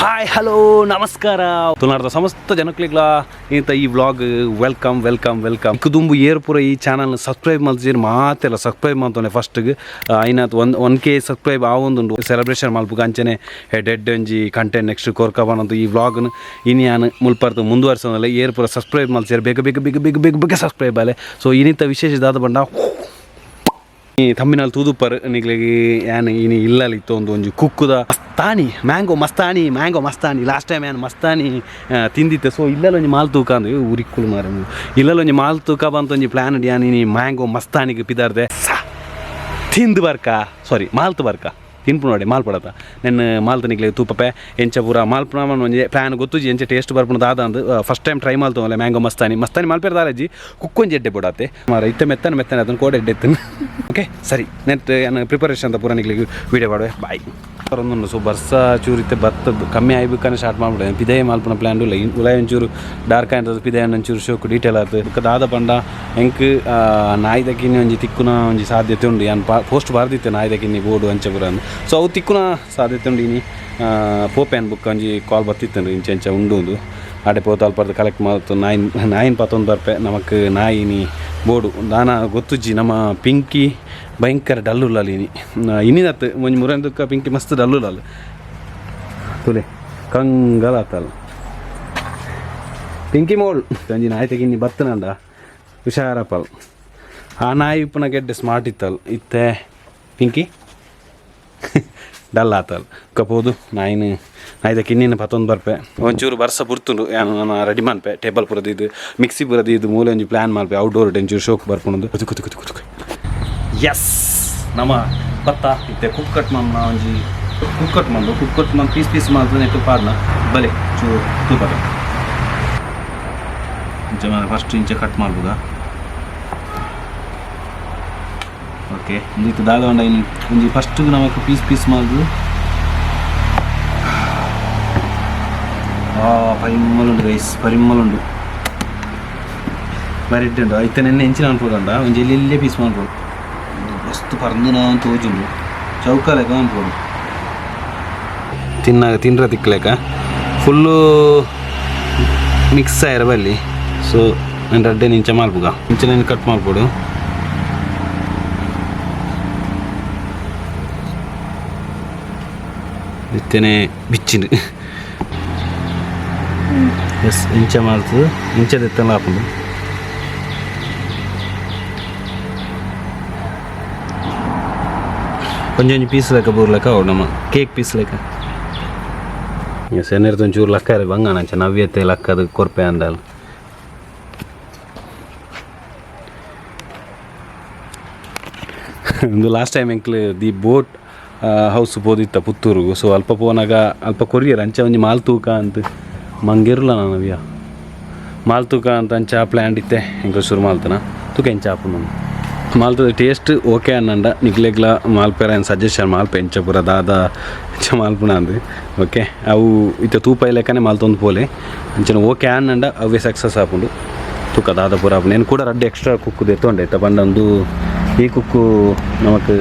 Hi hello ನಮಸ್ಕಾರ ತುಳುನಾಡದ ಸಮಸ್ತ ಜನಕ್ಲೆಗ್ಲಾ ಇಂತ ಈ ವ್ಲಾಗ್ welcome welcome welcome ಕುದುಂಬು ಏರ್ಪುರ ಈ ಚಾನಲ್ ಸಬ್ಸ್ಕ್ರೈಬ್ ಮಲ್ತಿರ್ ಮಾತೆಲ್ಲ ಸಬ್ಸ್ಕ್ರೈಬ್ ಮಾಡ್ತಾನೆ ಫಸ್ಟ್ಗೆ ಐನಾತ್ ಒನ್ ಒನ್ ಕೆ ಸಬ್ಸ್ಕ್ರೈಬ್ ಆವೊಂದುಂಡು ಸೆಲೆಬ್ರೇಷನ್ ಮಲ್ಪುಗ ಅಂಚನೆ ಹೆಡ್ ಒಂಜಿ ಕಂಟೆಂಟ್ ನೆಕ್ಸ್ಟ್ ಕೋರ್ಕಬಾನಂತು ಈ ವ್ಲಾಗ್ನು ಇನಿಯಾನ್ ಮುಲ್ಪರ್ದು ಮುಂದುವರ್ಸೋದಲ್ಲ ಏರ್ಪುರ ಸಬ್ಸ್ಕ್ರೈಬ್ ಮಲ್ಸಿರ್ ಬೇಗ ಬೇಗ ಬೇಗ ಬೇಗ ಬೇಗ ಬೇಗ ಸಬ್ಸ್ಕ್ರೈಬ್ ಆಲೆ. ಸೊ ಇನ್ನಿತ ವಿಶೇಷ ದಾದ ಬಂಡ ಈ ತಮ್ಮಿನಲ್ಲಿ ತೂದುಪ್ಪರ್ ನಿಗ್ಲಿಗೆ ಯಾನ್ ಇನಿ ಇಲ್ಲಲಿತ್ತು ಒಂದು ಒಂಜಿ ಕುಕ್ಕುದ Mastani mango Mastani mango Mastani. Last time ಯಾನ್ ಮಸ್ತಾನಿ ತಿಂದಿತ್ತೆ. ಸೊ ಇಲ್ಲಲ್ಲ ಒಂಜಿ ಮಾಲ್ ತೂಕ ಅಂದು ಉರಿಕ್ಕುಲು ಮಾರ ಇಲ್ಲಲ್ಲ ಒಂಜಿ ಮಾಲ್ ತೂಕ ಬಂತ ಒಂಜಿ ಪ್ಲಾನ್ ಯಾನ್ ಇನಿ ಮ್ಯಾಂಗೋ ಮಸ್ತಾನಿಗೆ ಪಿದಾರ್ದೆ ಸಾ ತಿಂದು ಬರ್ಕ ಸಾರಿ ಮಾಲ್ತು ಬರ್ಕ ತಿನ್ಪು ನೋಡಿ ಮಾಲ್ ಪಡತ ನೆನ್ ಮಾಲ್ತ ನಿಗ್ಲೆ ತೂಪಪೆ ಎಂಚ ಪೂರ ಮಾಲ್ಪುನ ಒಂಜಿ ಪ್ಲಾನ್ ಗೊತ್ತುಜಿ ಎಂಚ ಟೇಸ್ಟ್ ಬರ್ಪುನ ದಾದ ಅಂದು ಫಸ್ಟ್ ಟೈಮ್ ಟ್ರೈ ಮಾಲ್ತವಲ್ಲ ಮ್ಯಾಂಗೋ ಮಸ್ತಾನಿ ಮಸ್ತಾನಿ ಮಾಲ್ಪೇರ್ ದಾಲಜ್ಜಿ ಕುಕ್ಕೊಂಜಿ ಎಡ್ಡೆ ಬೊಡಾತೆ ಮಾರ ಇತ್ತೆ ಮೆತ್ತನೆ ಮೆತ್ತನೆ ಅದನ್ನು ಕೋಡೆ ಎಡ್ಡೆ ಎತ್ತನು. ಓಕೆ ಸರಿ ನೆಟ್ ಏನು ಪ್ರಿಪರೇಷನ್ ಅಂತ ಪೂರ ನಿಗ್ಲಿಗೆ ವೀಡಿಯೋ ಮಾಡುವೆ ಬಾಯ್. ಒಂದೊಂದು ಸೊ ಬರ್ಸ ಚೂರು ಇತ್ತೆ ಭತ್ತ ಕಮ್ಮಿ ಆಯ್ಬೇಕಾನೆ ಸ್ಟಾರ್ಟ್ ಮಾಡ್ಬಿಡೆ ಪಿದಯ ಮಾಲ್ಪುನ ಪ್ಲಾನ್ ಇಲ್ಲ. ಉಲಾಯ್ ಒಂಚೂರು ಡಾರ್ಕ್ ಆಯ್ತದ ಪಿದಯ ಒಂಚೂರು ಶೋಕು ಡೀಟೇಲ್ ಆತು. ಬೊಕ್ಕ ದಾದ ಪಂಡ ಎಂಕ್ ನಾಯಿದ ಕಿನ್ನಿ ಒಂಜಿ ತಿಕ್ಕುನ ಒಂಜಿ ಸಾಧ್ಯತೆ ಉಂಡು. ಯಾನ್ ಪೋಸ್ಟ್ ಬಾರ್ದಿತ್ತೆ ನಾಯಿದ ಕಿನ್ನಿ ಬೋರ್ಡು ಅಂಚ ಪೂರ ಅಂದ್. ಸೊ ಅವು ತಿಕ್ಕುನ ಸಾಧ್ಯತೆ ಉಂಡು. ಇನಿ ಪೋಪೆನ್ ಬುಕ್ ಒಂಜಿ ಕಾಲ್ ಬತ್ತಿತ್ತುಂಡು ಇಂಚ ಇಂಚ ಉಂಡು ಉಂದು ಆಡೆ ಪೋತು ಅಲ್ಪರ್ದು ಕಲೆಕ್ಟ್ ಮಾಲ್ತು ನಾಯಿನ್ ನಾಯಿನ್ ಪತ್ತೊಂದು ಬರ್ಪೆ. ನಮಕ್ ನಾಯಿನಿ ಬೋಡು ದಾನ ಗೊತ್ತುಜ್ಜಿ. ನಮ್ಮ ಪಿಂಕಿ ಭಯಂಕರ ಡಲ್ಲು ಇನಿ ಇನ್ನಿನತ್ತು ಒಂಜಿ ಮುರಂದುಕ್ಕ ಪಿಂಕಿ ಮಸ್ತ್ ಡಲ್ಲು ತುಲೆ ಕಂಗಲ ಆತಲ್ಲ ಪಿಂಕಿ ಮೋಳ್. ಒಂಜಿ ನಾಯಿ ತೆಗಿನ್ನಿ ಬತ್ತನಂಡ ಹುಷಾರಪ್ಪಲ್. ಆ ನಾಯಿ ಇಪ್ಪನ ಗೆಡ್ಡೆ ಸ್ಮಾರ್ಟ್ ಇತ್ತಲ್ ಇತ್ತೆ ಪಿಂಕಿ ಡಲ್ ಆತಲ್ ಕಪೋದು ನಾಯಿನ ನಾಯಿದ ಕಿನ್ನಿನ ಪತ್ತೊಂದು ಬರ್ಪೆ. ಒಂಚೂರು ಬರ್ಸ ಬುರ್ತುಂಡು ಯಾನು ನಾನು ರೆಡಿ ಮನ್ಪೆ ಟೇಬಲ್ ಪೂರ ಇದು ಮಿಕ್ಸಿ ಪೂರ ಇದು ಮೂಲೆ ಒಂಜಿ ಪ್ಲ್ಯಾನ್ ಮಲ್ಪೆ ಔಟ್ಡೋರ್ ಒಂಚೂರು ಶೋಕ್ ಬರ್ಪುಂಡು ಕುತು ಕುತು ಕುತು ಕುತು. ಎಸ್ ನಮ್ಮ ಭತ್ತ ಇತ್ತೆ ಕುಕ್ ಕಟ್ ಮನ್ನ ಒಂಜಿ ಕುಕ್ ಕಟ್ ಮಂದು ಕುಕ್ ಕಟ್ ಮನ್ ಪೀಸ್ ಪೀಸ್ ಮಾಲ್ತು ನೆಟ್ಟು ಪಾಡ್ನ ಬಲೆ ಚೂರು ತೂಪದ ಇಂಚ ಫಸ್ಟ್ ಇಂಚ ಕಟ್ ಮಾಡ್ಬೋದಾ? ಓಕೆ ಒಂಜಿ ದಾದ ಉಂಡ ಒಂಜಿ ಫಸ್ಟ್ ನಮಕ್ ಪೀಸ್ ಪೀಸ್ ಮಾಲ್ದು. ಪರಿಮಳ ಉಂಡು ಗೈಸ್, ಪರಿಮಳ ಉಂಡು ಬಾರಿ ಉಂಡು. ಇತ್ತೆ ನೆನ್ನೆ ಎಂಚಿನ ಅನ್ಪೋದಂಡ ಒಂಜಿ ಎಲ್ಲೆಲ್ಲೇ ಪೀಸ್ ಮಾಡ್ಬೋದು ವಸ್ತು ಪರಂದು ನಾವು ತೋಜುಂಡು ಚೌಕ ಲೆಕ್ಕ ಅನ್ಪೋಡು ತಿನ್ನಾಗ ತಿನ್ರ ತಿಕ್ಕಲೆಕ್ಕ ಫುಲ್ಲು ಮಿಕ್ಸ್ ಆಯಿರ ಬಲ್ಲಿ. ಸೊ ನಾನು ರಡ್ಡೆ ಇಂಚ ಮಲ್ಪುಗ ಇಂಚ ನಾನು ಕಟ್ ಮಾಡ್ಬೋದು ಇತ್ತೇನೆ ಬಿಚ್ಚಿನ. ಎಸ್ ಇಂಚ ಮಾಲ್ತು ಇಂಚ ದೆತ್ತಲ್ಲ ಆಪುಂಡು. ಒಂಜೊಂಜಿ ಒಂಜಿ ಪೀಸ್ ಲೆಕ್ಕ ಬೂರ್ ಲೆಕ್ಕ ಅವು ನಮ್ಮ ಕೇಕ್ ಪೀಸ್ ಲೆಕ್ಕ. ಎಸ್ ಎನ್ನೆರ್ದು ಒಂಚೂರು ಲಕ್ಕ ಬಂಗಾಣ ಅಂಚ ನವ್ಯತೆ ಲಕ್ಕದು ಕೊರ್ಪೆ ಅಂಡಲ್. ಒಂದು ಲಾಸ್ಟ್ ಟೈಮ್ ಎಂಕ್ಲು the boat house ಪೋದಿತ್ತ ಪುತ್ತೂರುಗು. ಸೊ ಅಲ್ಪ ಪೋನಾಗ ಅಲ್ಪ ಕೊರಿಯರ್ ಅಂಚ ಒಂಜಿ ಮಾಲ್ ತೂಕ ಅಂತ ಮಂಗಿರ್ಲ ನವ್ಯ ಮಾಲ್ ತೂಕ ಅಂತ ಅಂಚ ಪ್ಲ್ಯಾನ್ ಇತ್ತೆ ಎಂಕ್ಲು ಶುರು ಮಾಲ್ತನ ತೂಕ ಎಂಚ ಆಪುಂಡು ಮಾಲ್ತದ ಟೇಸ್ಟ್ ಓಕೆ ಅನ್ನಂಡ ನಿಗ್ಲೆಗ್ಲ ಮಾಲ್ಪೆರ ಸಜೆಷನ್ ಮಾಲ್ಪೆ ಎಂಚ ಪೂರ ದಾದ ಎಂಚ ಮಾಲ್ಪುಣ ಅಂದು. ಓಕೆ ಅವು ಇತ್ತೆ ತೂಪ ಲೆಕ್ಕನೆ ಮಾಲ್ತೊಂದು ಪೋಲೆ ಅಂಚನೆ ಓಕೆ ಅನ್ನಂಡ ಅವೇ ಸಕ್ಸಸ್ ಆಪುಂಡು. ತೂಕ ದಾದ ಪೂರ ಆಪುಂಡು. నేను ಕೂಡ ರಡ್ಡು ಎಕ್ಸ್ಟ್ರಾ ಕುಕ್ಕು ದೆತ್ತೊಂಡೆ ಇತ್ತ ಪಂಡಂದು ಈ ಕುಕ್ಕು ನಮಕ್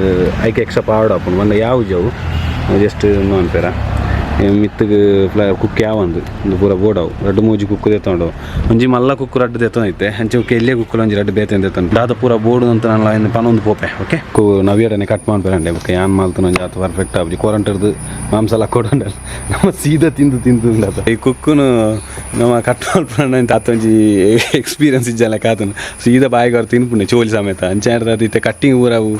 ಐಕೆ ಎಕ್ಸ್ಟ್ರಾ ಪಾವಡ ಆಪುಂಡು ಪಂಡ ಯಾವು ಜವು ಜಸ್ಟ್ ಅನ್ಪೇರ ಮಿತ್ತಗ್ ಕುಕ್ ಯಾವಂದು ಒಂದು ಪೂರ ಬೋಡವು ರಡ್ಡು ಮೂಜಿ ಕುಕ್ಕು ದೆತ್ತೊಂಡು ಒಂಜಿ ಮಲ್ಲ ಕುಕ್ಕು ರಡ್ಡು ದೆತ್ತೊಂದಿತ್ತೆ ಅಂಚೆ ಬೊಕ್ಕ ಎಲ್ಲೇ ಕುಕ್ಕುಲ ಒಂಜಿ ರಡ್ಡು ಬೇತೆ ದೆತ್ತೊಂಡು ದಾದ ಪೂರ ಬೋಡು ಅಂತ ನಾನು ಪನೊಂದು ಪೋಪೆ. ಓಕೆ ಕು ನವ್ಯಡನೆ ಕಟ್ ಮಾಡ್ಪೇರಂಡೆ ಬೊಕ್ಕ ಯಾನ್ ಮಾಲ್ತನ ಒಂಜಿ ಆತು ಪರ್ಫೆಕ್ಟ್ ಆಪುಜಿ ಕೊರಂಟರ್ದು ಮಾಂಸ ಕೊಡಂಡ ನಮ್ಮ ಸೀದಾ ತಿಂದು ತಿಂದು ಉಂಡತ. ಈ ಕುಕ್ಕುನು ನಮ್ಮ ಕಟ್ ಮಲ್ಪುನ ಆತ ಒಂಜಿ ಎಕ್ಸ್ಪೀರಿಯನ್ಸ್ ಇಜ್ಜಲ್ಲ ಕಾತನು ಸೀದಾ ಬಾಯಿಗೆ ತಿನ್ಪುಂಡೆ ಚೋಲಿ ಸಮೇತ ಅಂಚ ಇತ್ತೆ ಕಟ್ಟಿಂಗ್ ಪೂರ ಅವು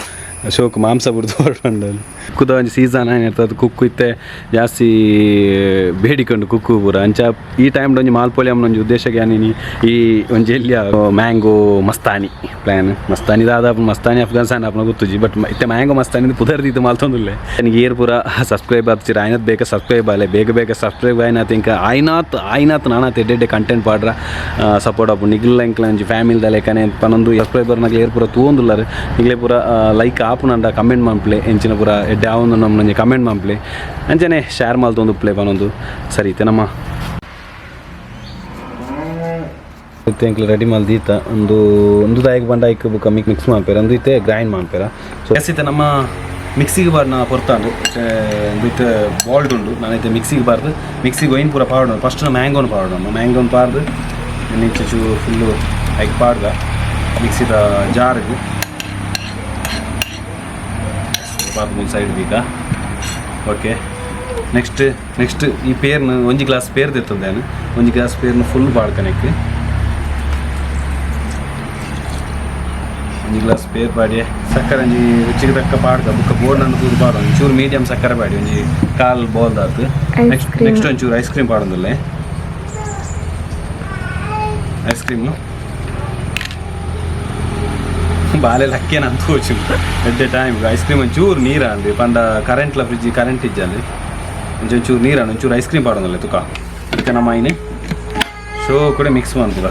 ಶೋಕ್ ಮಾಂಸ ಬುಡ್ದು ಹೊರಟಂಡಲ್ಲಿ ಕುಕ್ಕುದ ಒಂಜಿ ಸೀಸನ್ ಏನಿರ್ತದೆ ಕುಕ್ಕು ಇತ್ತೆ ಜಾಸ್ತಿ ಬೇಡಿಕೊಂಡು ಕುಕ್ಕು ಪೂರ ಅಂಚ ಈ ಟೈಮ್ ಒಂಜಿ ಮಾಲ್ಪೋಲಿ ಅಮ್ಮನ ಒಂಜಿ ಉದ್ದೇಶಕ್ಕೆ ಯಾನಿನಿ ಈ ಒಂಜಿ ಎಲ್ಲಿಯ ಮ್ಯಾಂಗೋ ಮಸ್ತಾನಿ ಪ್ಲ್ಯಾನ್ ಮಸ್ತಾನಿ ದಾದ ಮಸ್ತಾನಿ ಅಫ್ಘಾನಿಸ್ತಾನ ಅಪ್ಪನ ಗೊತ್ತುಜಿ ಬಟ್ ಇತ್ತೆ ಮ್ಯಾಂಗೋ ಮಸ್ತಾನಿ ಪುದರ್ದಿತ್ತು ಮಾಲ್ತೊಂದುಲ್ಲೆ. ನನಗೆ ಏರ್ ಪೂರ ಸಬ್ಸ್ಕ್ರೈಬ್ ಆಗ್ತೀರ ಆಯ್ನತ್ ಬೇಗ ಸಬ್ಸ್ಕ್ರೈಬ್ ಆಲೆ ಬೇಗ ಬೇಗ ಸಬ್ಸ್ಕ್ರೈಬ್ ಆಯ್ನಾತ್ ಇಂಕ ಆಯ್ನಾತ್ ಆಯ್ನಾತ್ ನಾನಾತ್ ಎಡ್ಡೆ ಕಂಟೆಂಟ್ ಪಾಡ್ರ ಸಪೋರ್ಟ್ ಆಪು ನಿಗ್ಲ ಎಂಕ್ಲ ಒಂಜಿ ಫ್ಯಾಮಿಲಿದ ಲೆಕ್ಕನೆ ಪನೊಂದು ಸಬ್ಸ್ಕ್ರೈಬರ್ ನಗ್ಲೆ ಏರ್ ಪೂರ ತೂವೊಂದುಲ್ಲಾರ್ ನಿಗ್ಲೆ ಪೂರ ಲೈಕ್ ಆಪುನಂಡ ಕಮೆಂಟ್ ಮನ್ಪ್ಲೆ ಎಂಚಿನ ಪೂರ ಎಡ್ಡೆ ಆವೊಂದು ನಮ್ಮ ಕಮೆಂಟ್ ಮನ್ಪ್ಲೆ ಅಂಚನೆ ಶೇರ್ ಮಲ್ತೊಂದು ಪ್ಲೇ ಪನೊಂದು. ಸರಿ ಇತ್ತೆ ನಮ್ಮ ಇತ್ತೆ ಎಂಕ್ಲು ರೆಡಿ ಮಲ್ದೀತ ಒಂದು ಒಂದು ದಾಯಕ್ ಬಂಡ ಐಕ್ ಬುಕ್ಕ ಮಿಕ್ಸ್ ಮನ್ಪೆರ ಒಂದು ಇತ್ತೆ ಗ್ರೈಂಡ್ ಮನ್ಪೆರ. ಸೊ ಎಸ್ ಇತ್ತೆ ನಮ್ಮ ಮಿಕ್ಸಿಗೆ ಬಾರ್ನ ಪೊರ್ತಾಂಡು ಇತ್ತೆ ಬಾಲ್ಡ್ ಉಂಡು. ನಾನೈತೆ ಮಿಕ್ಸಿಗೆ ಬಾರ್ದು ಮಿಕ್ಸಿಗೆ ಒಯ್ನ್ ಪೂರ ಪಾಡೋಣ. ಫಸ್ಟ್ ಮ್ಯಾಂಗೋನ್ ಪಾಡೋಣ. ಮ್ಯಾಂಗೋನ್ ಪಾಡ್ದು ಇಂಚ ಚೂರು ಫುಲ್ಲು ಐಕ್ ಪಾಡ್ದ ಮಿಕ್ಸಿದ ಜಾರ್ಗ್ ಪಾರ್ದು ಮೂಲು ಸೈಡ್ ದೀಕ. ಓಕೆ, ನೆಕ್ಸ್ಟ್ ನೆಕ್ಸ್ಟ್ ಈ ಪೇರ್ನ ಒಂಜಿ ಗ್ಲಾಸ್ ಪೇರ್ ದೆತ್ತೊಂದೇನು. ಒಂಜಿ ಗ್ಲಾಸ್ ಪೇರ್ನ ಫುಲ್ ಪಾಡ್ಕನೆಕ್. ಒಂಜಿ ಗ್ಲಾಸ್ ಪೇರ್ ಪಾಡಿ, ಸಕ್ಕರೆ ಒಂಜಿ ರುಚಿಗೆ ತಕ್ಕ ಪಾಡ್ಕ. ಬುಕ್ಕ ಬೋರ್ಡ್ ತೂದು ಪಾಡ. ಒಂಚೂರು ಮೀಡಿಯಂ ಸಕ್ಕರೆ ಪಾಡಿ, ಒಂಜಿ ಕಾಲ್ ಬೋಲ್ದಾತು. Ice next cream. Next ಒಂಚೂರು ಐಸ್ ಕ್ರೀಮ್ ಪಾಡೊಂದುಲ್ಲೆ. ಐಸ್ ಕ್ರೀಮು ಬಾಲೆ ಲಕ್ಕೇನ ಅಂತ ಹೋಚು ಎಡ್ಡೆ ಟೈಮ್. ಐಸ್ ಕ್ರೀಮ್ ಒಂಚೂರು ನೀರಾಂಡು ಪಂಡ ಕರೆಂಟ್ಲ ಫ್ರಿಜ್ ಕರೆಂಟ್ ಇಜ್ಜಾಂಡು. ಒಂಚೂರು ನೀರಾಂಡು, ಒಂಚೂರು ಐಸ್ ಕ್ರೀಮ್ ಪಾಡೊಂದುಲ್ಲೆ ತುಕ. ಇತ್ತೆ ನಮ್ಮ ಐನೆ ಶೋ ಕೂಡ ಮಿಕ್ಸ್ ಮನ್ಪುಗ.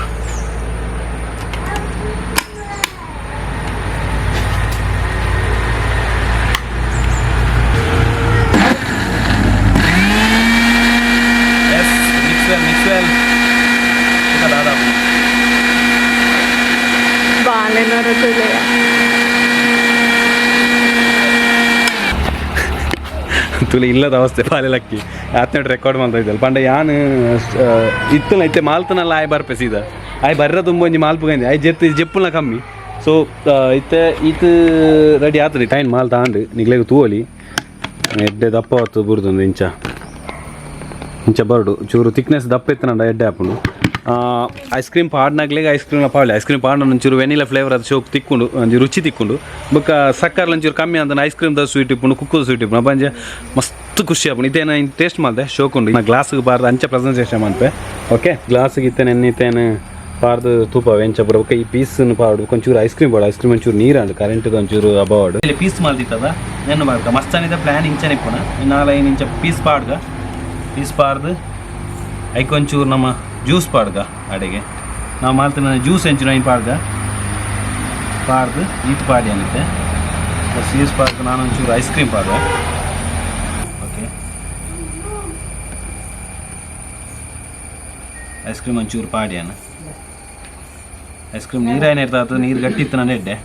Yes, mix well, mix well. ತುಕ ದಾದಾ. ಬಾಳೆನವರ ತುಲೆಯ. ತುಲಿ ಇಲ್ಲದ ಅವಸ್ಥೆ. ಬಾಲೆ ಲಕ್ಕಿ ಆತ್ನೆಟ್ ರೆಕಾರ್ಡ್ ಮಾಡ್ತಾ ಇದ್ದಲ್ಲ. ಪಂಡ ಯಾನ್ ಇತ್ತನ ಇತ್ತೆ ಮಾಲ್ತನಲ್ಲ ಆಯ್ ಬರ್ಪೆ ಸೀದಾ. ಆಯ್ ಬರ್ರ ತುಂಬ ಒಂಜಿ ಮಾಲ್ಪುಗಂದೆ ಆಯ್ ಜೆತ್ತು ಜೆಪ್ಪುನ ಕಮ್ಮಿ. ಸೊ ಇತ್ತೆ ಈತ್ ರೆಡಿ ಆತದೆ. ಟೈನ್ ಮಾಲ್ ತಾಂಡು ನಿಗ್ಲೆಗ್ ತೂವಲಿ. ಎಡ್ಡೆ ದಪ್ಪ ಹೊತ್ತು ಬುರ್ದೊಂದು ಇಂಚ ಇಂಚ ಬರಡು. ಚೂರು ಥಿಕ್ನೆಸ್ ದಪ್ಪ ಇತ್ತನಂಡ ಎಡ್ಡೆ ಆಪುಂಡು. ಐಸ್ ಕ್ರೀಮ್ ಪಾಡ್ನಾಗ್ಲೇಗ ಐಸ್ ಕ್ರೀಮ್ ಪಾಡಲಿ. ಐಸ್ ಕ್ರೀಮ್ ಪಾಡ್ನ ಒಂಚೂರು ವೆನಿಲಾ ಫ್ಲೇವರ್ ಅದು ಶೋಕ್ ತಿಕ್ಕೊಂಡು ಒಂಜಿ ರುಚಿ ತಿಕ್ಕೊಂಡು. ಬೊಕ್ಕ ಸಕ್ಕರೆ ಒಂಚೂರು ಕಮ್ಮಿ ಅಂತ ಐಸ್ ಕ್ರೀಮ್ the sweet ಇಪ್ಪುಂಡು, ಕುಕ್ಕುದ ಸ್ವೀಟ್ ಇಪ್ಪುಂಡು. ಅಪ್ಪಂಜೆ ಮಸ್ತ್ ಖುಷಿ ಆಪುಂಡು. ಇತ್ತೇನ ಟೇಸ್ಟ್ ಮಾಡಿದೆ, ಶೋಕ್ ಉಂಡು. ಗ್ಲಾಸ್ಗೆ ಬಾರ್ದು ಅಂಚ ಪ್ರೆಸೆಂಟೇಷನ್ ಮನ್ಪೆ. ಓಕೆ, ಗ್ಲಾಸ್ಗೆ ಇತ್ತೇನೆ ಎನ್ನಿತ್ತೇನೆ ಪಾರ್ದು ತೂಪ ಎಂಚ ಪೂರ. ಬೊಕ್ಕ ಈ ಪೀಸ್ ಪಾಡು, ಒಂಚೂರು ಐಸ್ ಕ್ರೀಮ್ ಪಾಡು. ಐಸ್ ಕ್ರೀಮ್ ಒಂಚೂರು ನೀರಾಂಡು, ಕರೆಂಟ್ ಒಂಚೂರು ಅಬಾವಡು. ಇಲ್ಲಿ ಪೀಸ್ ಮಾಲ್ದಿತ್ತದ ನೆನ್ನು ಮಾಡ್ಕ ಮಸ್ತಾನಿದ ಪ್ಲ್ಯಾನ್ ಇಂಚನೆ ಇಪ್ಪುನ. ನಾಲ್ ಐದು ಇಂಚ ಪೀಸ್ ಪಾಡ್ಗ. ಪೀಸ್ ಪಾರ್ದು ಐಕೊಂಚೂರು ನಮ್ಮ ಜ್ಯೂಸ್ ಪಾಡ್ಗ. ಅಡೆಗೆ ನಾವು ಮಾಲ್ತಿನ ಜ್ಯೂಸ್ ಎಂಚಿನ ಐನ್ ಪಾಡ್ಗ. ಪಾರ್ದು ಈತ್ ಪಾಡಿ ಅನ್ನತ್ತೆ. ಸೀಸ್ ಪಾಡ್ದು ನಾನು ಒಂಚೂರು ಐಸ್ ಕ್ರೀಮ್ ಪಾಡ್ದ. ಓಕೆ, ಐಸ್ ಕ್ರೀಮ್ ಒಂಚೂರು ಪಾಡ್ಯಾನ. ಐಸ್ ಕ್ರೀಮ್ ನೀರಾಯನ ಇರ್ತಾತು, ನೀರು ಗಟ್ಟಿ ಇತ್ತು ನಾನು ಎಡ್ಡೆ.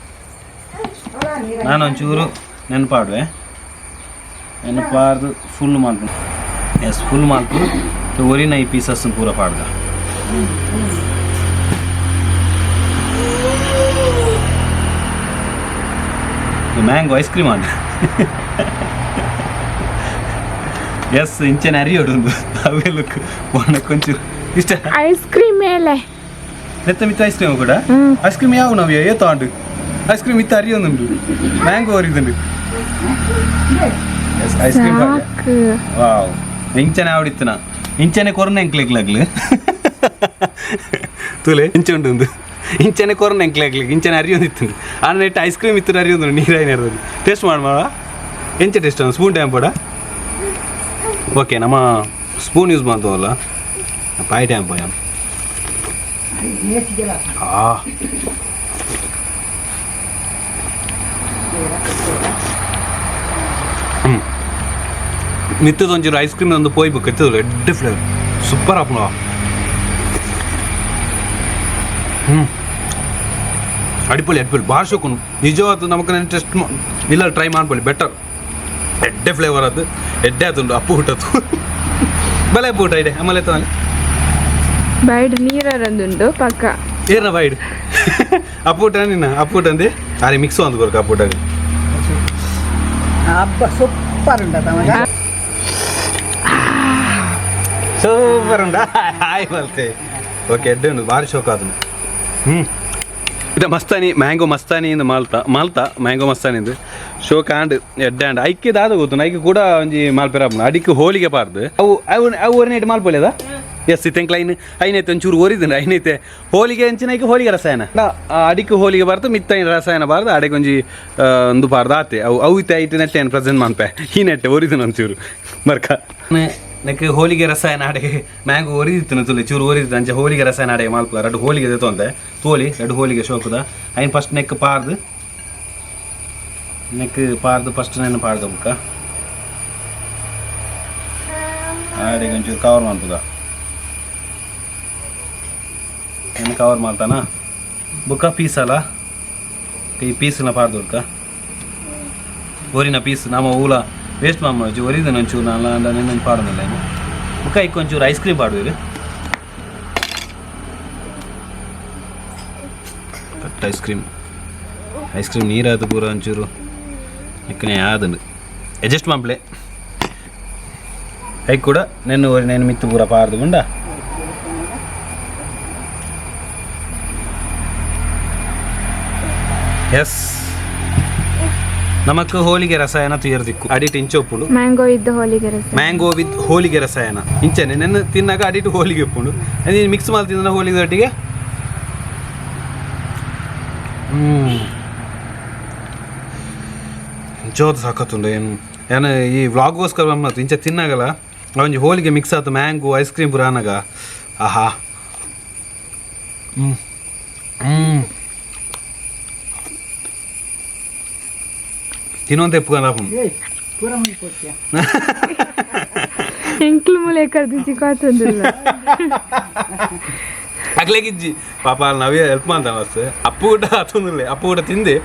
ನಾನು ಒಂಚೂರು ನೆನಪಾಡುವೆ. ನೆನಪಾರ್ದು ಫುಲ್ ಮಾಡ್ತು. ಎಸ್, ಫುಲ್ ಮಾಡ್ತು. ಒರಿನ ಈ ಪೀಸಸ್ ಪೂರ ಪಾಡ್ದ. ಮ್ಯಾಂಗೋ ಐಸ್ ಕ್ರೀಮ್ ಅಂದ. ಎಸ್, ಇಂಚನೆ ಅರಿಯೋಡು ಅವೇ ಲುಕ್ ಒಂಚೂರು ಇಷ್ಟ. ಐಸ್ ಕ್ರೀಮ್ ಮೇಲೆ. ನೆತ್ತ ಮಿತ್ತ ಐಸ್ ಕ್ರೀಮ್ ಕೂಡ. ಐಸ್ ಕ್ರೀಮ್ ಯಾವ ನಾವು ಏ ತಗೊಂಡು ಐಸ್ ಕ್ರೀಮ್ ಇತ್ತ ಅರಿಯೊಂದುಂಡು. ಮ್ಯಾಂಗೋ ಅರಿದುಂಡು. Yes, ice cream. ಸಾಕು. ವಾವ್, ಇಂಚನೆ ಆವಡಿತ್ತನ ಇಂಚನೆ ಕೊರ್ನ ಎಂಕ್ಲೆಗ್ಲಾಗ್ಲು ತೂಲೆ ಇಂಚ ಉಂಟು ಒಂದು. ಇಂಚನೆ ಕೊರ್ನ ಎಂಕ್ಲೆಗ್ಲಿ ಇಂಚನೆ ಅರಿಯೊಂದಿತ್ತು. ಆನ ನೆಟ್ ಐಸ್ ಕ್ರೀಮ್ ಇತ್ತು, ಅರಿಯೊಂದು ನೀರಾಯಿನ. ಟೇಸ್ಟ್ ಮಾಡಿ ಮಾಡ, ಎಂಚ ಟೇಸ್ಟ್? ಸ್ಪೂನ್ ಟೈಮ್ ಪಡ. ಓಕೆ, ನಮ್ಮ ಸ್ಪೂನ್ ಯೂಸ್ ಮಾಡ್ತವಲ್ಲ ಪಾಯಿ ಟೈಮ್ ಪೋಯ. ಆ ಮಿತ್ತದ ಒಂಚೂರು ಐಸ್ ಕ್ರೀಮ್ ಒಂದು ಪೋಯ್ಬೇಕು. ಎತ್ತದಲ್ಲ ಎಡ್ಡೆ ಫ್ಲೇವರ್ ಸೂಪರ್ ಆಪುಂಡು. ಹ್ಞೂ, ಅಡಿಪೊಳಿ ಅಡಿಪೊಳಿ ಭಾಳ ಶೋಕುಂಡು. ನಿಜವಾದ ನಮಕ್ ಟೆಸ್ಟ್ ಇಲ್ಲ, ಟ್ರೈ ಮಾಡ್ಕೊಳ್ಳಿ, ಬೆಟರ್. ಎಡ್ಡೆ ಫ್ಲೇವರ್ ಅದು ಎಡ್ಡೆ ಆತುಂಡು. ಅಪ್ಪು ಹುಟ್ಟತ್ತು ಬಲೆ ಅಪ್ಪು ಊಟ ಇದೆ ಆಮೇಲೆ ಎತ್ತದಲ್ಲಿ. ಬೈಡ್ ನೀರರಂದುಂಡು ಪಕ್ಕ. ಏರ್ನ ಬೈಡ್ ಅಪ್ಪು ಊಟ ನಿನ್ನ ಅಪ್ಪು ಊಟ ಅಂದೆ. ಅರೆ ಮಿಕ್ಸ್ ಒಂದು ಕೊರ್ಕ ಅಪ್ಪು ಊಟಕ್ಕೆ. ಹಬ್ಬ ಸೂಪರ್ ಉಂಟು ಮಗ. ಸೂಪರ್ ಉಂಟಾ? ಹಾಯ್ ಬಲ್ತೆ. ಓಕೆ, ಎಡ್ಡೆ ಉಂಟು, ಭಾರಿ ಶೋಕ ಅದನ್ನು. ಹ್ಞೂ, ಇದು ಮಸ್ತಾನಿ ಮ್ಯಾಂಗೋ ಮಸ್ತಾನಿ ಇಂದ ಮಾಲ್ತಾ ಮಾಲ್ತಾ ಮ್ಯಾಂಗೋ ಮಸ್ತಾನಿ ಇಂದು ಶೋಕ ಆಂಡ್ ಎಡ್ಡೆ ಆಂಡ್. ಐಕ್ಕೆ ದಾದ ಗೊತ್ತು, ಐಕ್ಕೆ ಕೂಡ ಒಂಜಿ ಮಾಲ್ಪೆರ ಆಪುಂಡು. ಅಡಿಕ್ ಹೋಳಿಗೆ ಪಾರ್ದು ಅವು ಅವು ಅವು ಒರಿನೇಟ್ ಮಾಲ್ಪೊಲೆದ. ಎಸ್, ಇತ್ತೆಂಕ್ಲ ಐನ್ ಐನೈತೆ ಒಂಚೂರು ಒರಿದುಂಡು. ಐನೈತೆ ಹೋಳಿಗೆ ಅಂಚಿನ ಐಕ್ ಹೋಳಿಗೆ ರಸಾಯನ. ಅಡಿಕ್ ಹೋಳಿಗೆ ಬಾರ್ದು, ಮಿತ್ತ ಐನ್ ರಸಾಯನ ಬಾರ್ದು, ಅಡೆಗೆ ಒಂಜಿ ಒಂದು ಬಾರ್ದು ಆತೆ. ಅವು ಅವು ಇತ್ತೆ ಐತೆ ನೆಟ್ಟೆ ಏನು ಪ್ರೆಸೆಂಟ್ ಮಾನ್ಪೆ. ಈ ನೆಟ್ಟೆ ಒರಿದುಂಡು ಒಂಚೂರು ಬರ್ಕ. ನೆಕ್ ಹೋಳಿಗೆ ರಸಾಯನ ಅಡೆ ಮ್ಯಾಂಗೋ ಒರಿದಿತ್ತು ತುಲೆ ಚೂರು ಒರಿದಿತ್ತು. ಅಂಚೆ ಹೋಳಿಗೆ ರಸಾಯನ ಅಡೆ ಮಾಲ್ಪುಗ. ರಡ್ಡು ಹೋಳಿಗೆ ತೊಂದೆ ತೋಲಿ. ರಡ್ಡು ಹೋಳಿಗೆ ಶೋಕುದ. ಐನ್ ಫಸ್ಟ್ ನೆಕ್ ಪಾರ್ದು, ನೆಕ್ ಪಾರ್ದು ಫಸ್ಟ್ ನೆನ್ ಪಾರ್ದು ಬುಕ್ಕ ಆಡೆಗೆ ಒಂಚೂರು ಕವರ್ ಮಲ್ಪುಗ. ಏನು ಕವರ್ ಮಾಡ್ತಾನ ಬುಕ್ಕ ಪೀಸ್ ಅಲ್ಲ, ಈ ಪೀಸ್ನ ಪಾರ್ದು ಬುಕ್ಕ. ಒರಿನ ಪೀಸ್ ನಮ್ಮ ಊಲ ವೇಸ್ಟ್ ಮಾಮೂಜಿ ಒರಿದ ಒಂಚೂರು ನಾನು ನೆನ್ನ ಪಾಡೋದಿಲ್ಲ ಇನ್ನು ಬುಕ್ಕ ಇಕ್ಕ ಒಂಚೂರು ಐಸ್ ಕ್ರೀಮ್ ಪಾಡುವಿರು cut ice cream ice cream ನೀರಾದ ಪೂರ ಒಂಚೂರು ಇಕ್ಕನೆ ಆದಂಡು ಅಡ್ಜಸ್ಟ್ ಮಾಂಪ್ಲೆ I ಕೂಡ ನೆನ್ನು ಒರಿ ನೆನ್ನು ಮಿತ್ತು ಪೂರ ಪಾರ್ದು ಗುಂಡ. ಎಸ್ ನಮಕ್ ಹೋಳಿಗೆ ರಸಾಯನ ತುಯರ್ದಿಕ್ಕು ಅಡಿಟ್ ಇಂಚೊಪ್ಪುಂಡು. ಮ್ಯಾಂಗೋ ಇದ್ದ ಹೋಳಿಗೆ ರಸ. ಮ್ಯಾಂಗೋ ವಿತ್ ಹೋಳಿಗೆ ರಸಾಯನ ಇಂಚನೆ ನೆನ್ನ ತಿನ್ನಾಗ ಅಡಿಟ್ ಹೋಳಿಗೆ ಉಪ್ಪುಂಡು ನೀನು ಮಿಕ್ಸ್ ಮಾಡಿ ತಿಂದ ಹೋಳಿಗೆ ಒಟ್ಟಿಗೆ. ಇಂಚೋದು ಸಾಕತ್ತುಂಡು ಏನು ಏನು ಈ ವ್ಲಾಗ್ಗೋಸ್ಕರ ಬಂತು ಇಂಚ ತಿನ್ನಾಗಲ್ಲ ಒಂಜಿ ಹೋಳಿಗೆ ಮಿಕ್ಸ್ ಆತು mango ice cream ಪೂರ ಅನಾಗ ಆಹಾ. ಹ್ಞೂ ಹ್ಞೂ ತಿನ್ನೋಂತ ಎಪ್ಪು. ಏಯ್ ಪೂರ ಮುಗಿ ಕೊಡ್ತೀಯ. ಎಂಕ್ಲು ಮೂಲೆ ಕರ್ದು ಚಿಕ್ಕಾತಂದಿಲ್ಲ. ಅಗ್ಲೇಗಿಜ್ಜಿ ಪಾಪ ನಾವೇ ಹೆಲ್ಪ್ ಮಾಡ್ತಾನೆ ಅಷ್ಟೇ. ಅಪ್ಪು ಕೂಡ ಅತ್ತೊಂದಿಲ್ಲ, ಅಪ್ಪು ಕೂಡ ತಿಂದೆ,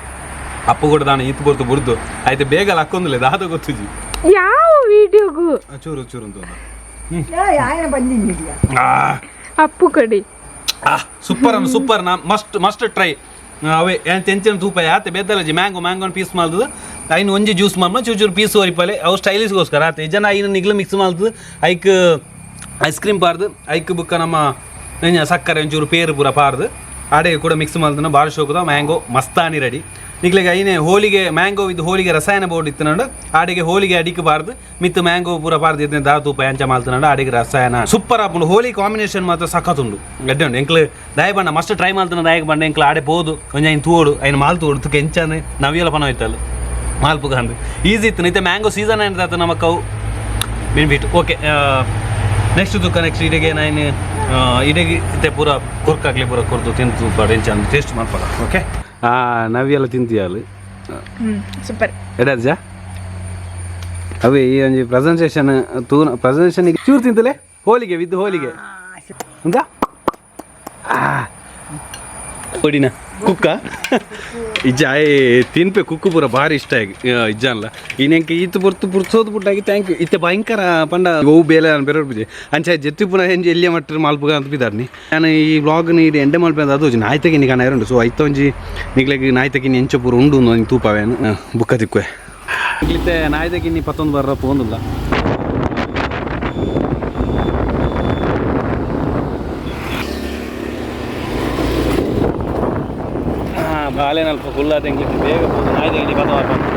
ಅಪ್ಪು ಕೂಡ ನಾನು ಈತ್ ಬರ್ತು ಬುರ್ದು ಆಯ್ತು ಬೇಗ ಲಕ್ಕೊಂದಿಲ್ಲ ದಾದ ಗೊತ್ತುಜಿ. ಯಾವ ವಿಡಿಯೋಗೂ? ಚೂರು ಚೂರು ಅಂತ. ಏಯ್ ಆಯನ ಬಂದಿದ್ದೀಯ. ಅಪ್ಪು ಕಡಿ. ಆ ಸೂಪರ್ ಅನ್ನು ಸೂಪರ್ ನಾ must must try ಅವೇ ಏನು ತೆಂಚಿನ ತೂಪ ಆತೆ ಬೆದ್ದಲಜಿ ಮ್ಯಾಂಗೋ ಮ್ಯಾಂಗೋನ ಪೀಸ್ ಮಾಡ್ದು ಐನು ಒಂಜಿ ಜ್ಯೂಸ್ ಮಾಡ ಚೂರು ಚೂರು ಪೀಸ್ ಒರಿಪಲೆ ಅವು ಸ್ಟೈಲಿಸ್ಗೋಸ್ಕರ ಆತೆ ಜನ ಐನು ನಿಗ್ಲು ಮಿಕ್ಸ್ ಮಾಡ್ದು ಐಕ್ ಐಸ್ ಕ್ರೀಮ್ ಪಾರ್ದು ಐಕ್ ಬುಕ್ಕ ನಮ್ಮ ಎಂಜ ಸಕ್ಕರೆ ಒಂಚೂರು ಪೇರು ಪೂರ ಪಾರ್ದು ಆಡೆ ಕೂಡ ಮಿಕ್ಸ್ ಮಾಡ್ದನ ಭಾಳ ಶೋಕದ ಮ್ಯಾಂಗೋ ಮಸ್ತಾನಿ ರೆಡಿ. ನಿಗ್ಲಿಗೆ ಐನೆ ಹೋಳಿಗೆ ಮ್ಯಾಂಗೋ ಇದು ಹೋಳಿಗೆ ರಸಾಯನ ಬೋರ್ಡ್ ಇತ್ತು ಆಡೆಗೆ ಹೋಳಿಗೆ ಅಡಿಕೆ ಬಾರ್ದು ಮಿತ್ತು ಮ್ಯಾಂಗೋ ಪೂರ ಪಾರ್ದು ಇದ್ನ ದಾ ತೂಪ ಎಂಚ ಮಾಲ್ತನಾಡು ಆಡಿಗೆ ರಸಾಯನ ಸೂಪರ್ ಆಪುಂಡು. ಹೋಲಿ ಕಾಂಬಿನೇಷನ್ ಮಾತ್ರ ಸಖತ್ ಉಂಡು ಗಡ್ಡೆ ಉಂಡು. ಎಂಕ್ಲು ದಾಯ ಬಣ್ಣ ಮಸ್ಟ್ ಟ್ರೈ ಮಾಲ್ತನ ದಾಯಕ ಬಣ್ಣ ಎಂಕ್ಲು ಆಡೆ ಪೋದು ಒಂಜಿ ಐನ್ ತೂಡು ಐನ್ ಮಾಲ್ ತೂಡು ತುಕ ಎಂಚಾನೆ ನವಿಯಲ ಪನ ಹೋಯ್ತಲ್ಲ ಮಾಲ್ಪುಗ ಅಂದು ಈಸಿ ಇತ್ತು. ಇತ್ತೆ ಮ್ಯಾಂಗೋ ಸೀಸನ್ ಏನಾಯ್ತು ನಮ್ಮ ಕವು ಬೆನಿಫಿಟ್. ಓಕೆ, ನೆಕ್ಸ್ಟ್ ತುಕ್ಕ ನೆಕ್ಸ್ಟ್ ಇಡೆಗೆ ನಾನು ಇಡೆಗೆ ಇತ್ತೆ ಪೂರ ಕೊರ್ಕಾಗ್ಲಿ ಪೂರ ಕೊರ್ದು ತಿಂತು ಪಾಡ ಎಂಚ ಟೇಸ್ಟ್ ಮಾಡ್ಪಾಡ. ಓಕೆ, ನವಿಯೆಲ್ಲ ತಿಂತೀಯಾಲು. ಹ್ಮ್ ಸೂಪರ್. ಎಡರ್ಜ ಅವೇ ಈ ಒಂಜಿ ಪ್ರೆಸೆಂಟೇಷನ್ ತೂನ ಪ್ರೆಸೆಂಟೇಷನ್ ಚೂರು ತಿಂತಲೇ ಹೋಲಿಗೆ ವಿದ್ ಹೋಲಿಗೆ ఉందా ಕೊಡಿನ ಕುಕ್ಕ ಇಜ್ಜ ತಿನ್ಪೆ ಕುಕ್ಕು ಪೂರ ಭಾರಿ ಇಷ್ಟ ಇಜ್ಜಾನ್ಲ ಇನ್ನೆಂಕೆ ಈತು ಪೊರ್ತು ಪುರ್ಸೋದು ಪುಟ್ಟಾಗಿ thank you ಇತ್ತೆ ಭಯಂಕರ ಪಂಡ ಅವು ಬೇಲೆ ನಾನು ಬೇರೆ ಪೂಜೆ ಅಂಚೆ ಜೆತ್ತಿ ಪುನಃ ಎಂಜಿ ಎಲ್ಲಿಯ ಮಟ್ಟ ಮಲ್ಪುಗ ಅಂತ ಬಿದ್ದಾರ್ನಿ. ನಾನು ಈ ವ್ಲಾಗ್ನ ಇಡೀ ಎಂಡೆ ಮಲ್ಪೆ ಅಂತ ಅದು ನಾಯ್ತಕ್ಕೆ ನೀ ಕಾಣ ಉಂಟು. ಸೊ ಐತ ಒಂಜಿ ನಿಗ್ಲೆಗ್ ನಾಯ್ತಕ್ಕೆ ಎಂಚ ಪೂರ ಉಂಡು ಒಂದು ತೂಪವೇನು ಬುಕ್ಕ ತಿಕ್ಕುವೆ ಇಲ್ಲಿತ್ತೆ ನಾಯ್ತಕ್ಕೆ ಇನ್ನಿ ಪತ್ತೊಂದು ಬರ್ರ ಪೋಂದಿಲ್ಲ. ಬಾಳೆನಲ್ಪ ಫುಲ್ ಎಂಗ್ಲಿಕ್ಕೆ ಬೇಗ ಪೋದು ನಾಯ್ತಕ್ಕೆ ಪತ್ತ.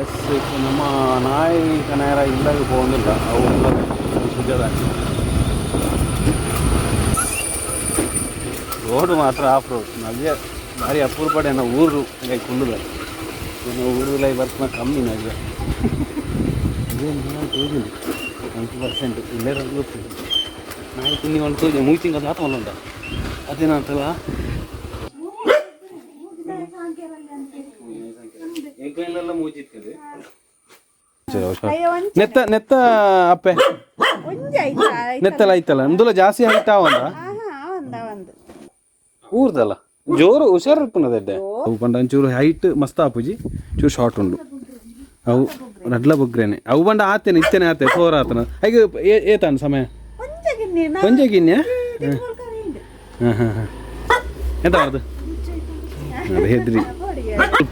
ಎಸ್ ನಮ್ಮ ನಾಯಿ ಕನಾರ ಇಲ್ಲಾಗ ಹೋಗಂಗಿಲ್ಲ ಅವು ಸುಜದ ರೋಡ್ ಮಾತ್ರ ಆಫ್ ರೋಡ್ ನವ್ಯ ಭಾರಿ ಅಪೂರ್ಪಡೆ ನಾವು ಊರು ಲೈಕ್ ಕುಂಡುದ ನಾವು ಊರು ಲೈ ಬರ್ತನ ಕಮ್ಮಿ ನವ್ಯ ಇದೇನು ತೋಜಿಲ್ಲ 20% ಇಲ್ಲೇ ಗೊತ್ತಿಲ್ಲ ನಾಯಿ ತಿನ್ನಿ ಒಂದು ತೋಜಿ ಮೂರು ತಿಂಗಳು ಆತ ಒಂದುಂಟ ಅದೇನಂತಲ್ಲ ಎಂಕ್ಲೆಲ್ಲ ಮೂಜಿತ್ತದೆ ನೆತ್ತ ನೆತ್ತ ಅಪ್ಪೆ ನೆತ್ತಲ ಐತಲ್ಲ ನಮ್ದುಲ ಜಾಸ್ತಿ ಹೈಟ್ ಆವಂದ ಊರ್ದಲ್ಲ ಜೋರು ಹುಷಾರು ಇರ್ಪುನದೆಡ್ಡೆ ಅವು ಪಂಡ ಒಂಚೂರು ಹೈಟ್ ಮಸ್ತ್ ಆಪುಜಿ ಚೂರು ಶಾರ್ಟ್ ಉಂಡು ಅವು ರಡ್ಲ ಬೊಗ್ರೇನೆ ಅವು ಬಂಡ ಆತೇನೆ ಇತ್ತೇನೆ ಆತೆ ಸೋರ ಆತನ ಐಗ ಏತಾನ ಸಮಯ ಒಂಜೆ ಗಿನ್ಯ. ಹಾಂ ಹಾಂ ಹಾಂ ಎಂತ ಮಾಡುದು ಅದು ಹೆದ್ರಿ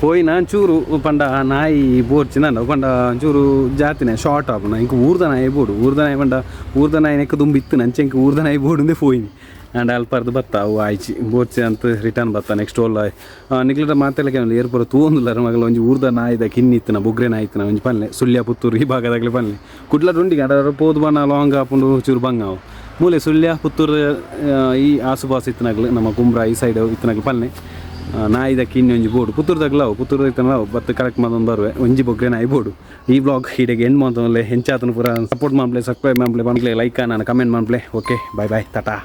ಪೋಯಿನ ಒಂಚೂರು ಪಂಡ ನಾಯಿ ಬೋರ್ಚಿನ ಪಂಡ ಒಂಚೂರು ಜಾತಿನೆ ಶಾರ್ಟ್ ಆಪುನ ಇಂಕ ಊರ್ದ ನಾಯಿ ಬೋಡು ಊರ್ದ ನಾಯಿ ಪಂಡ ಊರ್ದ ನಾಯಿ ನೆಕ್ಕ ದುಂಬು ಇತ್ತು ನಂಚೆ ಇಂಕ ಊರ್ದ ನಾಯಿ ಬೋಡುಂದೆ ಪೋಯಿನಿ ಆ್ಯಂಡ್ ಅಲ್ಪರ್ದು ಬತ್ತ ಅವು ಆಯ್ಚಿ ಬೋರ್ಚಿ ಅಂತ ರಿಟರ್ನ್ ಬತ್ತ. ನೆಕ್ಸ್ಟ್ ಓಲ್ಲ ನಿಗ್ಲದ ಮಾತೆಲ್ಲ ಕೇಳಲ್ಲ ಏರ್ಪುರ ತೂಂದುಲ್ಲ ಮಗಲ ಒಂಜಿ ಊರ್ದ ನಾಯಿದ ಕಿನ್ನಿ ಇತ್ತನ ಬೊಗ್ರೆ ನಾಯಿ ಇತ್ತನ ಒಂಜಿ ಪನ್ಲೆ ಸುಳ್ಯ ಪುತ್ತೂರು ಈ ಭಾಗದಾಗಲಿ ಪನ್ಲೆ ಕುಡ್ಲ ಡುಂಡಿಗೆ ಅಡ ಪೋದು ಬಣ್ಣ ಲಾಂಗ್ ಆಪುಂಡು ಚೂರು ಬಂಗ ಅವು ಮೂಲೆ ಸುಳ್ಯ ಪುತ್ತೂರು ಈ ಆಸುಪಾಸು ಇತ್ತನಾಗ್ಲು ನಮ್ಮ ಕುಂಬ್ರ ಈ ಸೈಡ್ ಇತ್ತನಾಗ್ಲು ಪನ್ಲೆ ನಾಯಿದ ಕಿನ್ನಿ ಒಂಜಿ ಬೋರ್ಡು ಪುತ್ತೂರು ಅವು ಪುತ್ತೂರು ಇತ್ತನ ಬತ್ತು ಕಲೆಕ್ಟ್ ಮಾಡ್ಕೊಂಡು ಬರುವೆ ಒಂಜಿ ಬೊಗ್ರೆ ನಾಯಿ ಬೋರ್ಡು. ಈ ಬ್ಲಾಗ್ ಹೀಡೆಗೆ ಎಂಡ್ ಮಾಡ್ತವಲ್ಲೇ ಹೆಂಚಾತನ ಪೂರ ಸಪೋರ್ಟ್ ಮಾಡ್ಲೆ ಸಬ್ಸ್ಕ್ರೈಬ್ ಮಾಡ್ಲೆ ಬಂದ್ಲೆ ಲೈಕ್ ನಾನು ಕಮೆಂಟ್ ಮಾಡ್ಲೆ. Okay, bye bye, Tata.